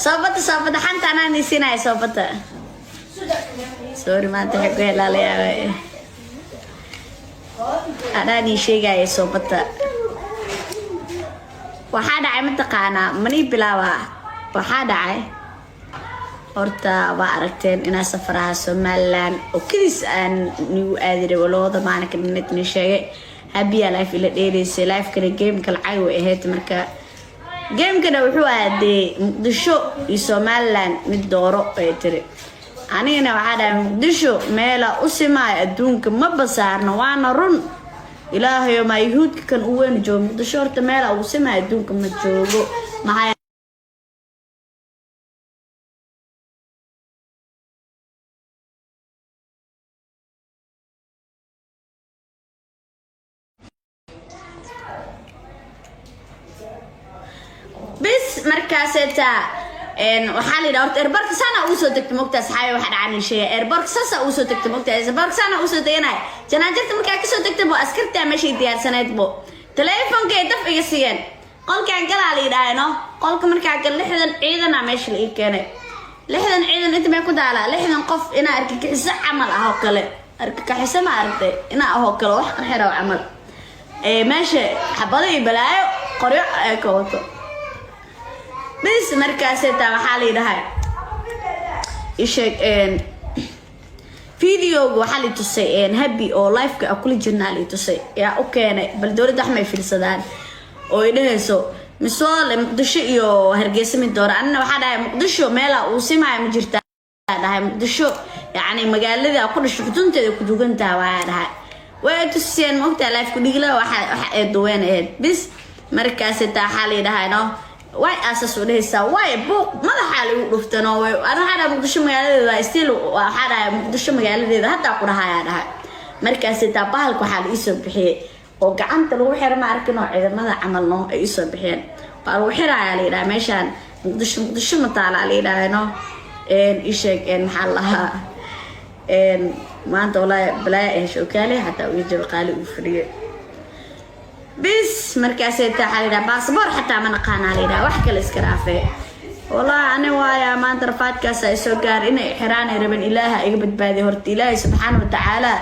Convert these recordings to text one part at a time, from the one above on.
Soobata, soobata, xanta anaa nisinaya, soobata. Sorry, maanta waxay ku helaalayaa anaa nii sheegaya. Soobata, waxaa dhacay, mataqaanaa, manii bilaaba. Waxaa dhacay horta, waa aragteen inaa safaraha Somaliland oo kadiis aan nigu aadi rabo labada maalinka dhaneed ni sheegay. Habiya live ila dheereysay, livekana gameka lacag way ahayd. Marka gamekana wuxuu aadee Muqdisho iyo Somaliland mid dooro ay tiri. Anigana waxaa dhahay, Muqdisho meela u simaayo adduunka ma basaarno. Waana run. Ilaahayo, maa yuhuudka kan u weyn joogo Muqdisho? Horta meela ugu simaayo adduunka ma joogo. Maxaa bis markaaseetaa waxaa la yidhaha, horta airportka saana ugu soo degta, mogtaa saxaabi? Waxa dhacan sheega, airportka saasa ugu soo degta, mogtaa? Airportka saana ugu soo deganaya, janaanjarta markaa kasoo degta bo, askartaa meeshay diyaarsanayd bo, teleefonkay daf iga siiyeen. Qolkaan galaa la yidhaha, no, qolka markaa gal, 60 ciidana meesha la ii keenay. 60 ciidan inta may ku daalaa? 60 qof inaa argagixiso camal ah oo kale, argagixiso ma aragtay, inaa ahoo kale, wax qarxiraw camal, meesha xabado iyo balaayo qoryo ay ka wato. Bis markaaseta waxaa la yidhahay, isheeg, videoga waxaa la tusay Happy oo liveka kula jirnaa la tusay. Yaa u keenay? Bal dowladda wax may fiirsadaan oo ay dhehayso misoole Muqdisho iyo Hargeysa mid doora. Anina waxaa dhahay, Muqdisho meelaa uu simaayo ma jirta dhahay. Muqdisho yacni magaalada ku dhasho xudunteeda ku dugantaha waa dhahay. Way tusiyeen, maogtaa, live ku dhigla waxa waxa ay duween ahayd. Bis markaas taa waxaa la yidhahay, no, way aasas u dhehaysaa, way buuq madaxaa lagu dhuftano. Way ana waxaa dhahay, Muqdisho magaaladeeda still, waxaa dhahay Muqdisho magaaladeeda haddaa ku dhahayaa dhahay. Markaas taa bahalka waxaa la iisoo bixiyey oo gacanta lagu xiro, ma arkin oo ciidamada camal, no, ay iisoo bixiyeen. Waa lagu xirayaa la yidhaha, meeshaan Muqdisho, Muqdisho mataalaa la yidhaha, no. Isheeg, maxaa la lahaa, maanta walaahi balaaya ay hesho okaale xataa uga jaba qaali uu fadhiyay. Bis markaasay taa waxaa la yidhaha, baasaboor xataa ma naqaanaa la yidhaha, wax kale iska raafee. Wallahi ani waaya maanta rafaadkaas ay soo gaar inay xiraan ay rabeen. Ilaaha iga badbaadiy horta, Ilaahay subxaana watacaala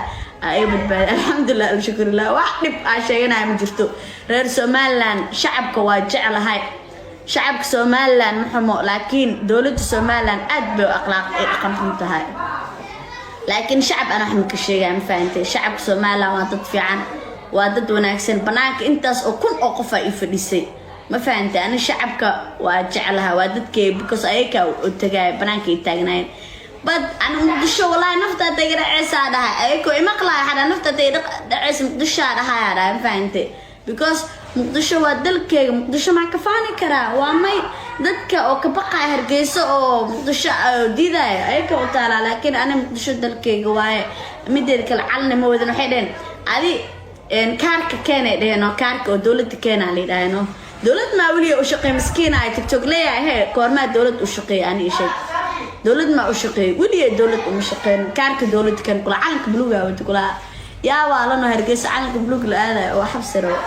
aa iga badbaadiy. Alxamdulilah, alshukrillah. Wax dhib aa sheeganaya ma jirto. Reer Somaliland shacabka waa jeclahay, shacabka Somaliland ma xumo, laakiin dowladda Somaliland aad bay u akhlaaq ay dhaqan xun tahay. Laakiin shacab ana wax ma ka sheegaya, ma fahantay? Shacabka Somaliland waa dad fiican, waa dad wanaagsan. Banaanka intaas oo kun oo qof aa ii fadhisay, ma fahantay? Ani shacabka waa jeclaha, waa dadkay, because ayaga u tagaay banaanka ay taagnaayeen. But ani Muqdisho wallahi nafta hadday iga dhaceysaa dhahay, ayakoo imaqlaaya xadha, nafta hadday dhaceysa Muqdishoa dhahayaa dhahay, ma fahantay? Because Muqdisho waa dalkeyga. Muqdisho maa ka faani karaa? Waa may. Dadka oo ka baqaya Hargeysa oo Muqdisho diidaya ayaka u taalaa, laakiin ani Muqdisho dalkeyga waaye. Mideeda kale, calina ma wadan. Waxay dheheen, adi kaarka keenay dheheen oo kaarka oo dowladda keenaa la yidhahay. No, dowlad maa weliya u shaqeey? Miskiina ay TikTok leeyahay. He, koormaa dowlad u shaqeey? Ani isheeg, dowlad maa u shaqeey? Weliya dowlad uma shaqeyn. Kaarka dowladda keen kula, calanka buluuga wata kula. Yaa waalano Hargeysa calanka buluug la aadayo oo xabsi rabo?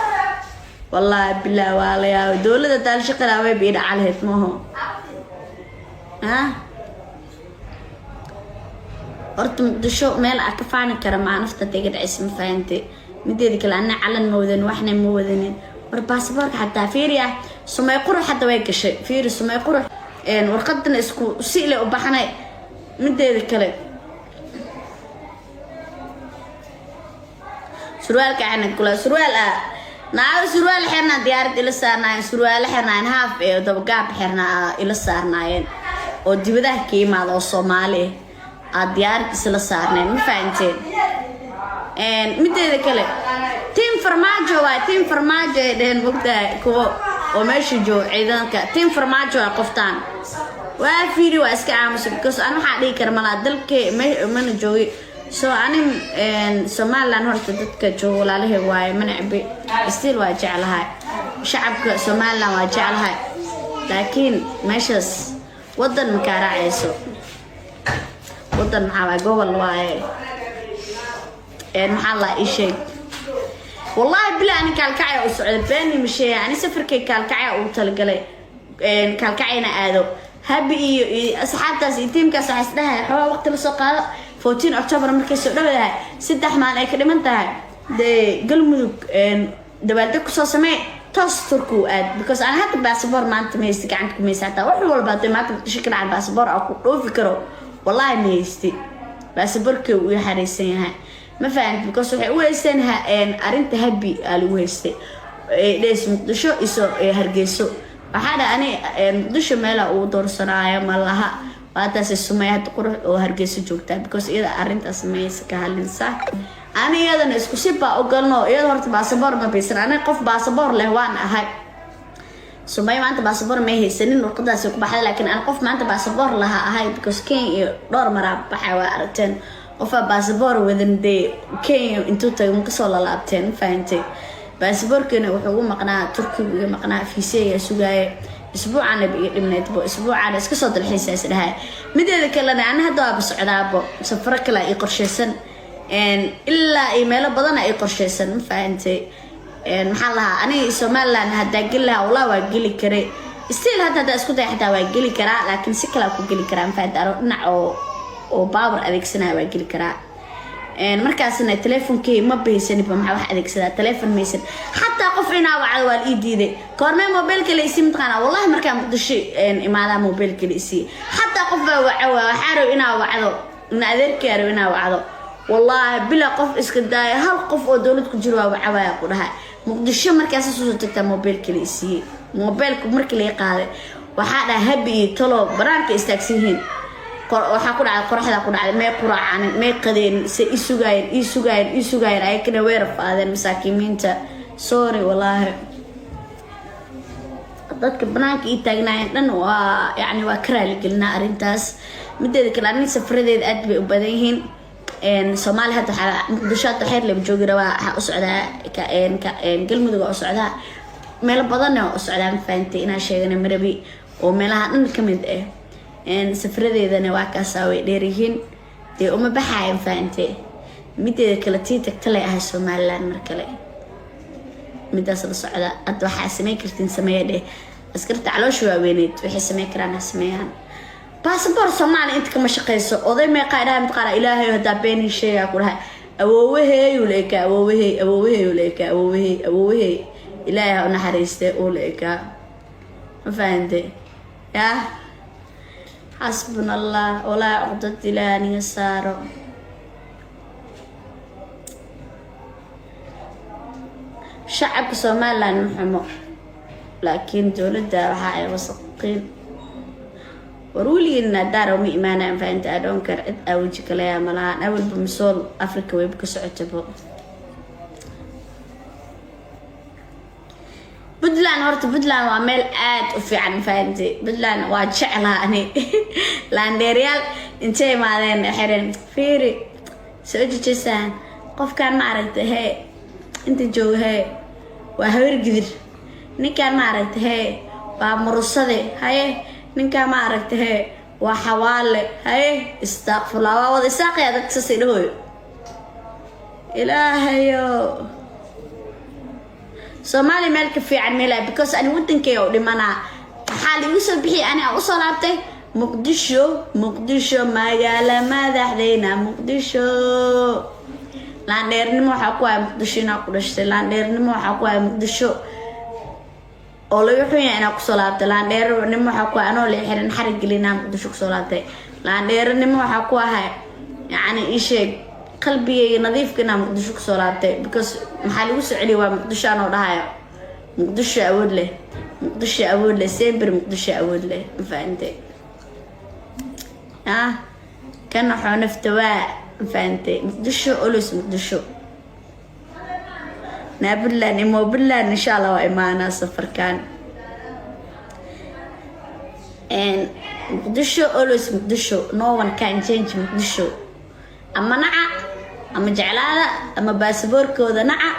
Wallaahi bilah, waa la yaabay. Dowladda taal shaqada way bii dhaca lahayd maaho. Ha, horta Muqdisho meel aa ka faani kara maa, nafta hadday iga dhacaysa, ma fahantay? Mideeda kale, ana calan ma wadanin, waxna ma wadanin. War baasaboorka xataa fiiri ah, Sumay Qurux hadda way gashay. Fiiri, Sumay Qurux warqadana isku si ile u baxnay. Mideeda kale, surwaalka xirnay kula, surwaal ah naago surwaal xirnaa diyaarad ila saarnaayeen, surwaalo xirnaayeen, haaf ee dabagaab xirnaa ila saarnaayeen, oo dibadaha ka yimaada oo Soomaali ah aad diyaarad isla saarneen, ma fahanteen? Mideeda kale, Team Farmaajo waay, Team Farmaajo ay dheheen, mogtahay, kuwo oo meesha joogo ciidanka, Team Farmaajo ay qoftaan. Waa fiiri, waa iska aamusa, because an waxaa dhihi kara malaa, dalke mana joogi. So ani Somaliland horta dadka joogo walaalahay waaye, mana cabi, still waa jeclahay. Shacabka Somaliland waa jeclahay, laakiin meeshaas wadan makaa raacayso. Wadan maxaa waay? Gobol waaye. Maxaa la ii sheeg, wallahi bila ani Kaalkacya u socda, beeni ma sheegay. Ani safarkay Kaalkacya ugu talagalay, Kaalkacyana aado. Habi iyo asxaabtaas iyo tiimkaas waxaa isdhahay xoogaa waqti lasoo qaado. 14 October markay soo dhawadahay, 3 maalin ay ka dhiman tahay, dee Galmudug dabaaldeg kusoo samee, toos Turku aad, because aan hadda baasaboor maanta ma haysti, gacanta kuma haysti. Hataa wax walba hadday maanta Muqdisho ka dhacan, baasaboor aan ku dhoofi karo wallahi ma haysti. Baasaboorkee uu ii xareysan yahay, ma fahamti? Because waxay u haysteen arrinta Habi aa lagu haystay dhees Muqdisho iso Hargeyso. Waxaa dha ani Muqdisho meela uu doorsanaayo ma laha. Waataasi Sumay hadda qurux oo Hargeyso joogtaa, because iyada arrintaas maysa ka hadlinsa. Ani iyadana isku si baa ogalno. Iyada horta baasaboor ma baysan, aniga qof baasaboor leh waan ahay. Sumay maanta baasaboor may haysanin, warqadaasi ku baxday, laakiin ani qof maanta baasaboor laha ahay, because Kenya iyo dhowr maraa baxay, waa aragteen. Qofaa baasaboor wadan dee Kenya intuu tagay ma kasoo lalaabteen, ma fahantay? Baasaboorkeena wuxuu ugu maqnaa Turkigu iga maqnaa, fiise ayaa sugaaya. Isbuucaanaba iga dhibnaydbo, isbuucaana iska soo dalxiisa is dhahay. Mideeda kalena ani hadda waaba socdaabo, safaro kale ii qorshaysan, ilaa iyo meelo badana ii qorshaysan, ma fahantay? Maxaa lahaa, aniga Somaliland haddaa geli lahaa, wallah waa geli karay. Still hadda haddaa isku day xataa waa geli karaa, laakiin si kalea ku geli karaa, ma fahantay? Ano dhinac oo power adeegsanaya waa geli karaa. Markaasna teleefonkey ma bahaysaninba, maxaa wax adeegsadaa, teleefon maysan. Xataa qof inaa wacdo waa la ii diiday. Koormee mobilka la isii mataqaanaa? Wallahi markaa Muqdisho imaadaa mobilka la isii. Xataa qof baa waco, waxaa rab inaa wacdo, ina adeerkaa rab inaa wacdo. Wallaahi bila qof iska daaya, hal qof oo dowlad ku jiro waa wacawaya ku dhahay. Muqdisho markaas soo tagtaa mobilka la isiiyey. Mobilku markii laga qaaday waxaa dhahay Habi iyo talo banaanka istaagsan yihiin. Waxaa ku dhacday qoraxda ku dhacday, may quraacanin, may qadeenin, se i sugaayeen, ii sugaayeen, ii sugaayeen. Ayakana way rafaadeen masaakiimiinta. Sorry wallaahi, dadka banaanka ii taagnaayeen dhan waa yani waa ka raaligelinaa arrintaas. Mideeda kale, anig safradeeda aad bay u badan yihiin. Soomaaliya hadda waxaa Muqdisho hadda xeer laba joogi rabaa, waxaa u socdaa Galmudug waa u socdaa, meelo badanna waa u socdaa, ma fahantay? Inaan sheegana marabi oo meelaha dhan ka mid ah. Safradeedana waa kaasaa, way dheeryihiin dee, uma baxaaya, ma fahantay? Mideeda kale, tii tagtalay ahay Somaliland mar kale, midaas la socda. Hadda waxaa sameyn kartiin sameeya dheh. Askarta caloosha waaweyneyd waxay sameyn karaan ha sameeyaan. Baasabor Soomaaliya inta kama shaqeyso. Oday meeqaa dhahay mataqaana? Ilaahay haddaa beenin sheegaa ku dhahay, awoowahey uu la ekaa, awoowahey, awoowahey uu la ekaa, awoowahey, awoowahey, Ilaahay ha u naxariiste, uu la ekaa, ma fahantay? Yaa xasbuna Allah, walaa cuqdad Ilaah niga saaro. Shacabka Somaliland ma xumo, laakiin dowladda waxa ay wasaqiin. War weligeena daara uma imaanayaan, fahinta? Adhoonkar cid aa weji kaleya malahan. Awalba misool Africa weyba ka socotabo. Puntland horta, Puntland waa meel aad u fiican, fahantay? Puntland waa jeclaa ani. Laandheeryaal intay imaadeen xireen, fiiri soo jejisaan qofkaan, ma aragta? Hee, inta jooga hee waa Hawer Gidir. Ninkaan ma aragta? Hee, waa Murusade. Haye, ninkaan ma aragta? Hee, waa Xawaale. Haye, istaaqfurlaa, waa wada isaaqaya dadka saasay dhahooyo. Ilaahayo, Soomaaliya meel ka fiican meelaa, because ani wadankeyga u dhimanaa. Waxaa liigu soo bixiyay, ani aan usoo laabtay Muqdisho. Muqdisho magaala madaxdeyna, Muqdisho laandheernimo waxaa ku haya, Muqdisho inaa ku dhashtay laandheernimo waxaa ku haya, Muqdisho oo laga xun yahay inaa kusoo laabtay laandheernimo waxaa ku haya, anoo la xiran xarig gelinaa Muqdisho kusoo laabtay laandheernimo waxaa ku ahay. Yacni ii sheeg, qalbigayga nadiifka inaa Muqdisho kusoo laabtay, because maxaa lagu soo celiyay waa Muqdisho anoo dhahayo Muqdisho awood leh, Muqdisho awood leh, sember Muqdisho awood leh, ma fahantay? Ah, kan waxoo nafta waa, ma fahantay? Muqdisho always, Muqdisho naa. Puntland imo, Puntland insha Allah waa imaanaa safarkan. Muqdisho always, Muqdisho, no one can change Muqdisho. Ama naca ama jeclaada ama baasaboorkooda naca.